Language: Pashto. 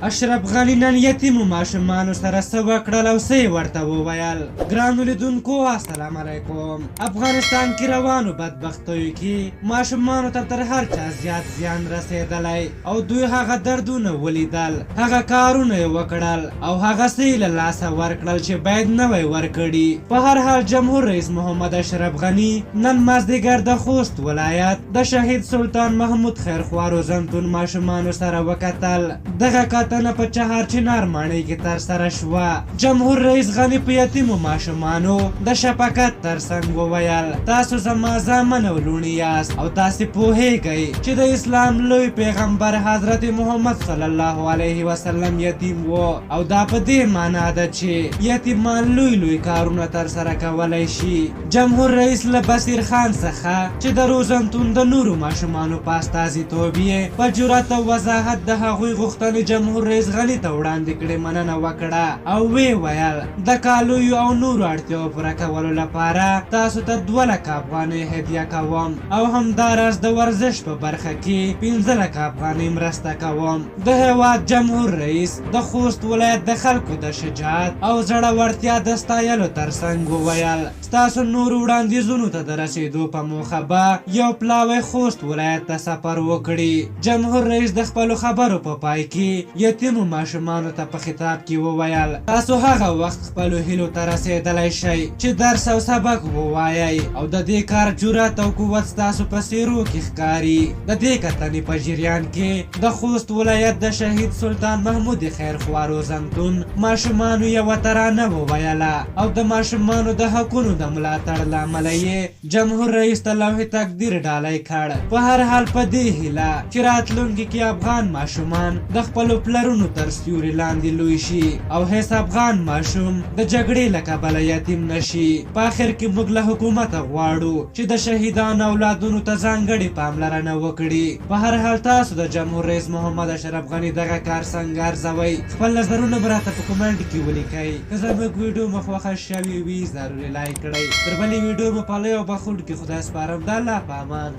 اشرف غني نن یتیمو ماشومانو سره څه وکړل او څه یې ورته وویل؟ ګرانو لیدونکو السلام علیکم. افغانستان کې روانو بدبختیو کې ماشومانو ته تر هر چا زیات زیان رسېدلی او دوی هغه دردونه ولیدل، هغه کارونه یې وکړل او هغه څه یې له لاسه ورکړل چې باید نه وای ورکړي. په هر حال جمهور رئیس محمد اشرف غني نن مازدیګر د خوست ولایت د شهید سلطان محمود خیرخواه روزنتون ماشومانو سره وکتل. دغه کتنه په چهارچنار ماڼۍ کې ترسره شوه. جمهور رئیس غني په یتیمو ماشومانو د شفقت ترڅنګ وویل، تاسو زما زامن او لوڼې یاست او تاسې پوهیږئ چې د اسلام لوی پیغمبر حضرت محمد صلی الله علیه وسلم یتیم و او دا په دې معنا ده چې یتیمان لوی لوی کارونه ترسره کولی شي. جمهور رئیس له بصیر خان څخه چې د روزنتون د نورو ماشومانو په استازیتوب یې په جرات او وضاحت د هغوی غوښتنې جمهور رئیس غني ته وړاندې کړې مننه وکړه او ویې ویل، د کالیو او نورو اړتیاوو پوره کولو لپاره تاسو ته 2 لکه افغانۍ هدیه کوم او همداراز د ورزش په برخه کې 5 لکه افغانۍ مرسته کوم. د هیواد جمهور رئیس د خوست ولایت د خلکو د شجاعت او زړورتیا د ستایلو ترڅنګ وویل، ستاسو نورو وړاندیزونو ته د رسېدو په موخه به یو پلاوی خوست ولایت ته سفر وکړي. جمهور رئیس د خپلو خبرو په پای کې یتیمو ماشومانو ته په خطاب کې وویل، تاسو هغه وخت خپلو هیلو ته رسېدلی شئ چې درس او سبق ووایئ او د دې کار جرأت او قوت ستاسو په څېرو کې ښکاري. د دې کتنې په جریان کې د خوست ولایت د شهید سلطان محمود خیرخواه روزنتون ماشومانو یوه ترانه وویله او د ماشومانو د حقونو د ملاتړ له امله یې جمهور رئیس ته لوح تقدیر ډالۍ کړ. په هر حال په دې هیله چې راتلونکي کې افغان ماشومان د خپلو پلرونو تر سیوري لاندې لوی شي او هیڅ افغان ماشوم د جګړې له کبله یتیم نه شي. په اخر کې موږ له حکومته غواړو چې د شهیدانو اولادونو ته ځانګړې پاملرنه وکړي. په هر حال تاسو د جمهور رئیس محمد اشرف غني دغه کار څنګه ارزوئ؟ خپل نظرونه به راته په کومنټ کې ولیکئ. که زموږ ویډیو مو خوښه شوې وي ضرور یې لایک کړئ. تر بلې ویډیو مو په لوی او بخښونکي خدای سپارم. د الله په امان.